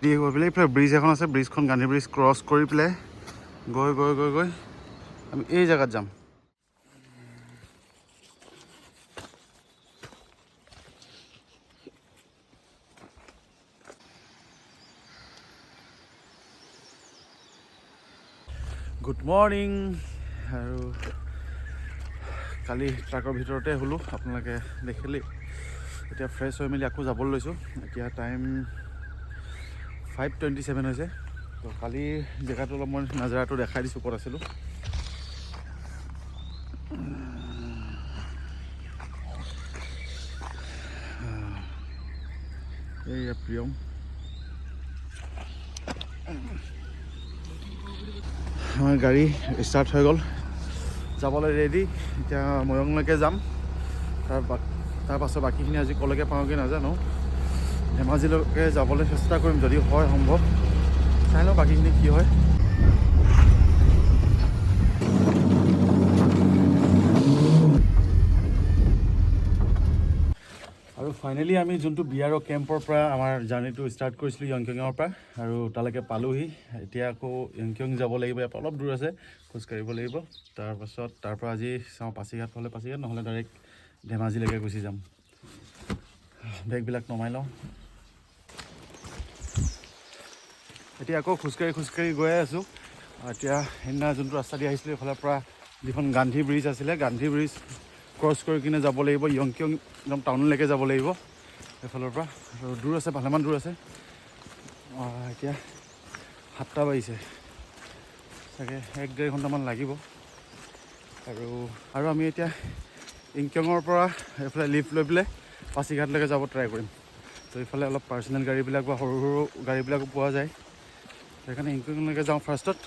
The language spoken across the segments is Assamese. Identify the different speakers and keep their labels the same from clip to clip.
Speaker 1: দি গৈ পেলাই এইফালে ব্ৰিজ এখন আছে, ব্ৰিজখন গান্ধী ব্ৰিজ ক্ৰছ কৰি পেলাই গৈ গৈ গৈ গৈ আমি এই জেগাত যাম। Good morning. আৰু কালি ট্ৰাকৰ ভিতৰতে হ'লোঁ, আপোনালোকে দেখিলেই। এতিয়া ফ্ৰেছ হৈ মেলি আকৌ যাবলৈ লৈছোঁ। এতিয়া টাইম 5:27 হৈছে। তো কালিৰ জেগাটো অলপ মই নাজাৰাটো দেখাই দিছোঁ ক'ত আছিলোঁ। এইয়া প্ৰিয়ম। আমাৰ গাড়ী ষ্টাৰ্ট হৈ গ'ল, যাবলৈ ৰেডি। এতিয়া ময়ংলৈকে যাম, তাৰ পাছত বাকীখিনি আজি ক'লৈকে পাওঁগৈ নাজানো। ধেমাজিলৈকে যাবলৈ চেষ্টা কৰিম যদি হয় সম্ভৱ। চাই লওঁ বাকীখিনি কি হয়। আৰু ফাইনেলি আমি যোনটো বি আৰ অ' কেম্পৰ পৰা আমাৰ জাৰ্ণিটো ষ্টাৰ্ট কৰিছিলোঁ য়ংকিয়ঙৰ পৰা, আৰু তালৈকে পালোহি। এতিয়া আকৌ য়ংকিয়ং যাব লাগিব, ইয়াৰ পৰা অলপ দূৰ আছে, খোজকাঢ়িব লাগিব। তাৰপাছত তাৰ পৰা আজি চাওঁ পাছিঘাট হ'লে পাছিঘাট, নহ'লে ডাইৰেক্ট ধেমাজিলৈকে গুচি যাম। বেগবিলাক নমাই লওঁ। এতিয়া আকৌ খোজকাঢ়ি খোজকাঢ়ি গৈয়ে আছোঁ। এতিয়া সেইদিনা যোনটো ৰাস্তা দি আহিছিলোঁ, এইফালৰ পৰা যিখন গান্ধী ব্ৰিজ আছিলে, গান্ধী ব্ৰিজ ক্ৰছ কৰি কিনে যাব লাগিব য়ংকিয়ং একদম টাউনলৈকে যাব লাগিব এইফালৰ পৰা। আৰু দূৰ আছে, ভালেমান দূৰ আছে। এতিয়া 7টা বাজিছে, চাগে 1-1.5 ঘণ্টামান লাগিব। আৰু আমি এতিয়া ইংকিয়ঙৰ পৰা এইফালে লিফ্ট লৈ পেলাই পাছিঘাটলৈকে যাব ট্ৰাই কৰিম। তো এইফালে অলপ পাৰ্চনেল গাড়ীবিলাক বা সৰু সৰু গাড়ীবিলাকো পোৱা যায়, সেইকাৰণে ইংকিয়ঙলৈকে যাওঁ ফাৰ্ষ্টত,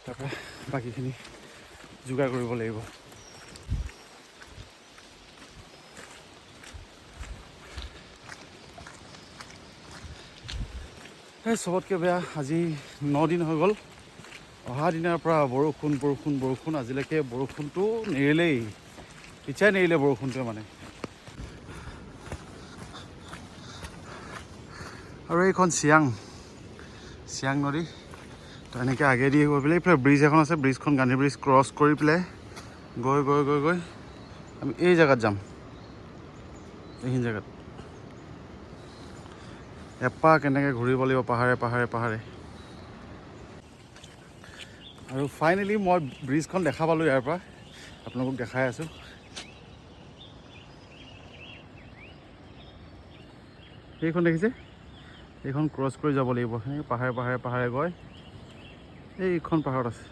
Speaker 1: তাৰপৰা বাকীখিনি যোগাৰ কৰিব লাগিব। এই চবতকৈ বেয়া আজি 9 দিন হৈ গ'ল, অহা দিনাৰ পৰা বৰষুণ বৰষুণ বৰষুণ, আজিলৈকে বৰষুণটো নেৰিলেই, পিছাই নেৰিলে বৰষুণটোৱে মানে। আৰু এইখন চিয়াং নদী। তো এনেকৈ আগেদি গৈ পেলাই এইফালে ব্ৰিজ এখন আছে, ব্ৰিজখন গান্ধী ব্ৰিজ ক্ৰছ কৰি পেলাই গৈ গৈ গৈ গৈ আমি এই জেগাত যাম। এইখিনি জেগাত এপাক এনেকৈ ঘূৰিব লাগিব পাহাৰে পাহাৰে পাহাৰে। আৰু ফাইনেলি মই ব্ৰিজখন দেখা পালোঁ, ইয়াৰ পৰা আপোনালোকক দেখাই আছোঁ। এইখন দেখিছে, এইখন ক্ৰছ কৰি যাব লাগিব, সেনেকৈ পাহাৰে পাহাৰে পাহাৰে গৈ এইখন পাহাৰত আছে।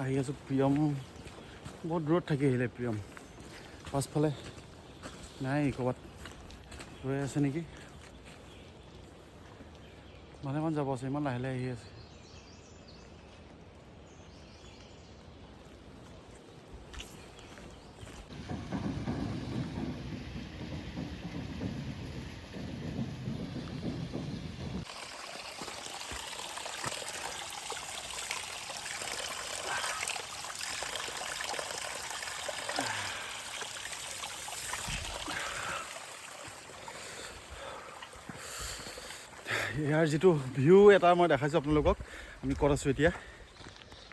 Speaker 1: আহি আছোঁ প্ৰিয়ম, বহুত দূৰত থাকি আহিলে প্ৰিয়ম। পাছফালে নাই, ক'ৰবাত ৰৈ আছে নেকি, ভালেমান যাব আছে, ইমান লাহে লাহে আহি আছে। ইয়াৰ যিটো ভিউ এটা মই দেখাইছোঁ আপোনালোকক, আমি ক'ত আছোঁ এতিয়া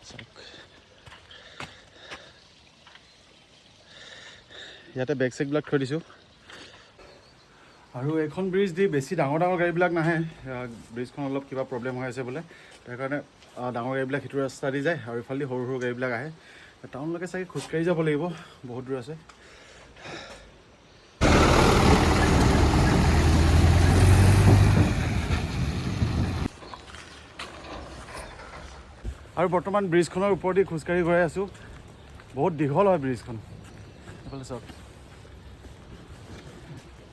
Speaker 1: চাওক। ইয়াতে বেগ চেগবিলাক থৈ দিছোঁ। আৰু এইখন ব্ৰিজ দি বেছি ডাঙৰ ডাঙৰ গাড়ীবিলাক নাহে, ব্ৰিজখন অলপ কিবা প্ৰব্লেম হৈ আছে বোলে, সেইকাৰণে ডাঙৰ গাড়ীবিলাক সিটো ৰাস্তা দি যায় আৰু ইফালেদি সৰু সৰু গাড়ীবিলাক আহে। টাউনলৈকে চাগে খোজকাঢ়ি যাব লাগিব, বহুত দূৰ আছে। আৰু বৰ্তমান ব্ৰিজখনৰ ওপৰেদি খোজকাঢ়ি গৈ আছোঁ, বহুত দীঘল হয় ব্ৰিজখন, এইফালে চাওক।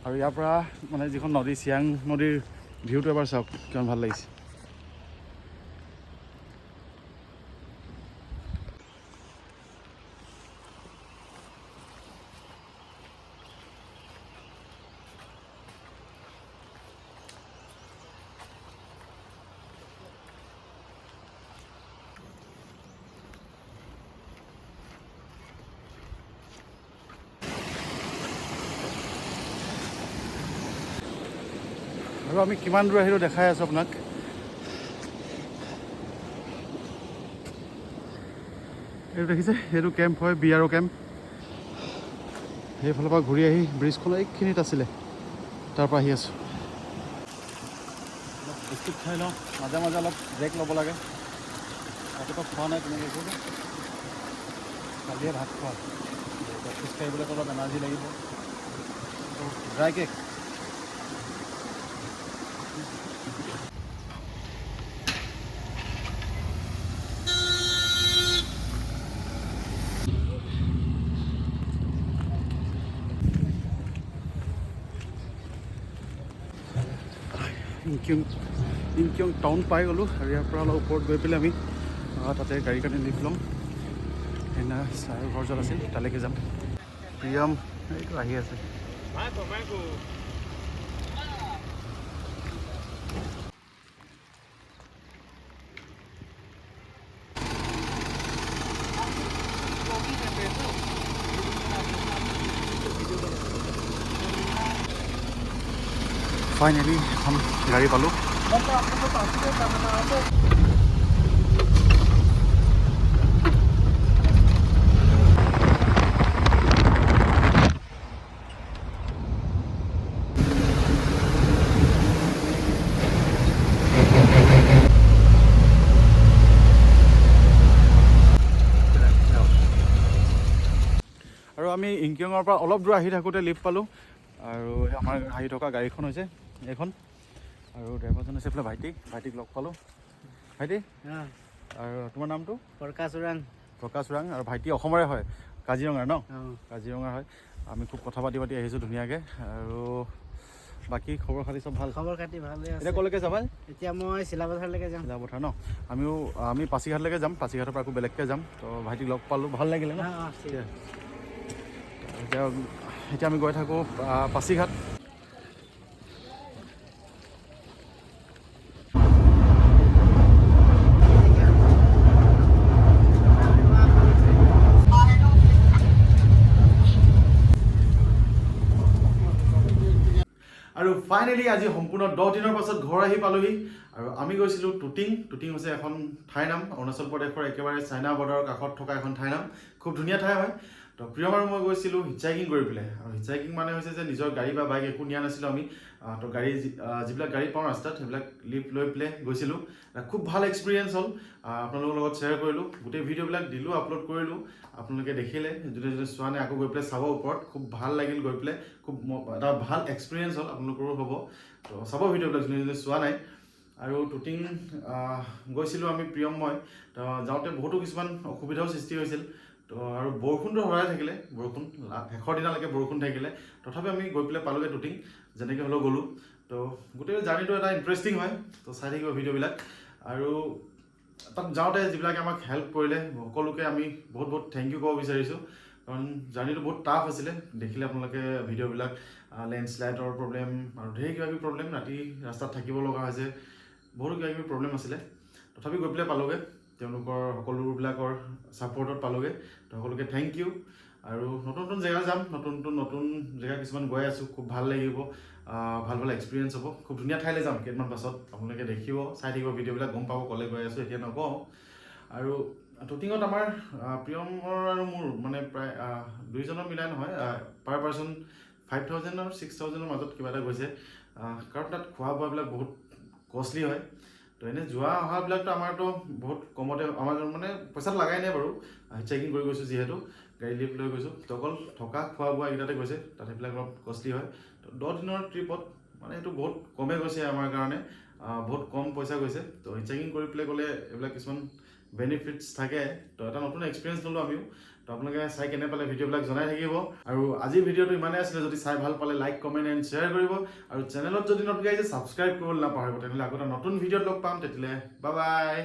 Speaker 1: আৰু ইয়াৰ পৰা মানে যিখন নদী, চিয়াং নদীৰ ভিউটো এবাৰ চাওক কিমান ভাল লাগিছে। আৰু আমি কিমান দূৰ আহিলোঁ দেখাই আছোঁ আপোনাক। এইটো দেখিছে, সেইটো কেম্প হয়, BRO camp. সেইফালৰ পৰা ঘূৰি আহি ব্ৰিজখন এইখিনিত আছিলে, তাৰ পৰা আহি আছোঁ। অলপ বিস্কুট খাই লওঁ, মাজে মাজে অলপ ব্ৰেক ল'ব লাগে। ৰাতিপুৱা খোৱা নাই তেনেকৈ একো, কালিয়ে ভাত খোৱা। এতিয়া খোজকাঢ়িবলৈতো অলপ এনাৰ্জি লাগিব। Dry cake. Yingkiong Yingkiong town পাই গ'লোঁ আৰু ইয়াৰ পৰা অলপ ওপৰত গৈ পেলাই আমি তাতে গাড়ীৰ কাৰণে লিফ্ট ল'ম। সেইদিনা ছাৰৰ ঘৰ য'ত আছিল তালৈকে যাম। প্ৰিয়ম এইটো আহি আছে। ফাইনেলি এখন গাড়ী পালোঁ। আৰু আমি ইংকিয়ঙৰ পৰা অলপ দূৰ আহি থাকোঁতে লিফ্ট পালোঁ আৰু আমাৰ আহি থকা গাড়ীখন হৈছে এইখন। আৰু ড্ৰাইভাৰজন হৈছে এইফালে ভাইটি, ভাইটিক লগ পালোঁ। ভাইটি, আৰু তোমাৰ নামটো?
Speaker 2: প্ৰকাশ ওৰাং।
Speaker 1: প্ৰকাশ ওৰাং। আৰু ভাইটি অসমৰে হয়, কাজিৰঙাৰ ন? কাজিৰঙাৰ হয়। আমি খুব কথা পাতি পাতি আহিছোঁ ধুনীয়াকৈ। আৰু বাকী খবৰ খাতি চব ভাল?
Speaker 2: খবৰ খাতি ভালে আছে।
Speaker 1: এতিয়া ক'লৈকে যাবা?
Speaker 2: এতিয়া মই চিলাপথাৰলৈকে যাম।
Speaker 1: চিলাপথাৰ ন? আমিও আমি পাছিঘাটলৈকে যাম, পাছিঘাটৰ পৰা আকৌ বেলেগকৈ যাম। তো ভাইটিক লগ পালোঁ, ভাল লাগিলে ন?
Speaker 2: ঠিক আছে।
Speaker 1: এতিয়া এতিয়া আমি গৈ থাকোঁ পাছিঘাট। আৰু ফাইনেলি আজি সম্পূৰ্ণ 10 দিনৰ পাছত ঘৰ আহি পালোহি। আৰু আমি গৈছিলোঁ টুটিং। টুটিং হৈছে এখন ঠাইৰ নাম, অৰুণাচল প্ৰদেশৰ একেবাৰে চাইনা বৰ্ডাৰৰ কাষত থকা এখন ঠাইৰ নাম। খুব ধুনীয়া ঠাই হয়। তো প্ৰিয়ম আৰু মই গৈছিলোঁ হিটচাইকিং কৰি পেলাই। আৰু হিটচাইকিং মানে হৈছে যে নিজৰ গাড়ী বা বাইক একো নিয়া নাছিলোঁ আমি। তো গাড়ী যিবিলাক গাড়ী পাওঁ ৰাস্তাত সেইবিলাক লিফ্ট লৈ পেলাই গৈছিলোঁ। খুব ভাল এক্সপিৰিয়েঞ্চ হ'ল, আপোনালোকৰ লগত শ্বেয়াৰ কৰিলোঁ। গোটেই ভিডিঅ'বিলাক দিলোঁ, আপলোড কৰিলোঁ, আপোনালোকে দেখিলে। যোনে যোনে চোৱা নাই আকৌ গৈ পেলাই চাব ওপৰত। খুব ভাল লাগিল গৈ পেলাই, খুব এটা ভাল এক্সপিৰিয়েঞ্চ হ'ল, আপোনালোকৰো হ'ব। তো চাব ভিডিঅ'বিলাক যোনে যোনে চোৱা নাই। আৰু টুটিং গৈছিলোঁ আমি প্ৰিয়ম মই। তো যাওঁতে বহুতো কিছুমান অসুবিধাও সৃষ্টি হৈছিল। তো আৰু বৰষুণটো সদায় থাকিলে, বৰষুণ শেষৰ দিনালৈকে বৰষুণ থাকিলে, তথাপি আমি গৈ পেলাই পালোগৈ টুটিং, যেনেকৈ হ'লেও গ'লোঁ। তো গোটেই জাৰ্ণিটো এটা ইণ্টাৰেষ্টিং হয়, তো চাই থাকিব ভিডিঅ'বিলাক। আৰু তাত যাওঁতে যিবিলাকে আমাক হেল্প কৰিলে সকলোকে আমি বহুত বহুত thank U ক'ব বিচাৰিছোঁ, কাৰণ জাৰ্ণিটো বহুত টাফ আছিলে। দেখিলে আপোনালোকে ভিডিঅ'বিলাক, লেণ্ডশ্লাইডৰ প্ৰব্লেম আৰু ঢেৰ কিবা কিবি প্ৰব্লেম, ৰাতি ৰাস্তাত থাকিব লগা হৈছে, বহুতো কিবা কিবি প্ৰব্লেম আছিলে। তথাপি গৈ পেলাই পালোগৈ, তেওঁলোকৰ সকলোবিলাকৰ ছাপৰ্টত পালোগৈ। তো সকলোকে thank U. আৰু নতুন নতুন জেগা যাম, নতুন নতুন নতুন জেগা কিছুমান গৈ আছোঁ, খুব ভাল লাগিব, ভাল ভাল এক্সপিৰিয়েঞ্চ হ'ব। খুব ধুনীয়া ঠাইলৈ যাম কেইদিনমান পাছত, আপোনালোকে দেখিব, চাই থাকিব ভিডিঅ'বিলাক, গম পাব ক'লৈ গৈ আছোঁ, এতিয়া নকওঁ। আৰু টুটিঙত আমাৰ প্ৰিয়মৰ আৰু মোৰ মানে প্ৰায় দুইজনৰ মিলাই নহয়, পাৰ পাৰ্চন 5000 আৰু 6000ৰ মাজত কিবা এটা গৈছে। কাৰণ তাত খোৱা বোৱাবিলাক বহুত কষ্টলি হয়। তো এনেই যোৱা অহাবিলাকতো আমাৰতো বহুত কমতে, আমাৰ মানে পইচাটো লগাই নাই বাৰু, চেকিং কৰি গৈছোঁ যিহেতু, গাড়ী লিফ্ট লৈ গৈছোঁ। তো অকল থকা খোৱা বোৱা এইকেইটাতে গৈছে, তাত সেইবিলাক অলপ কষ্টলি হয়। তো 10 দিনৰ ট্ৰিপত মানে সেইটো বহুত কমেই গৈছে আমাৰ কাৰণে, বহুত কম পইচা গৈছে। তো চেকিং কৰি পেলাই গ'লে এইবিলাক কিছুমান বেনিফিটছ থাকে। তো এটা নতুন এক্সপিৰিয়েঞ্চ ল'লোঁ আমিও। তো আপোনালোকে চাই কেনে পালে ভিডিঅ'বিলাক জনাই থাকিব। আৰু আজিৰ ভিডিঅ'টো ইমানেই আছিলে। যদি চাই ভাল পালে লাইক, কমেণ্ট এণ্ড শ্বেয়াৰ কৰিব। আৰু চেনেলত যদি নতুনকৈ আহিছে ছাবস্ক্ৰাইব কৰিবলৈ নাপাহৰিব। তেনেহ'লে আকৌ এটা নতুন ভিডিঅ'ত লগ পাম, তেতিয়াহ'লে বাই বাই।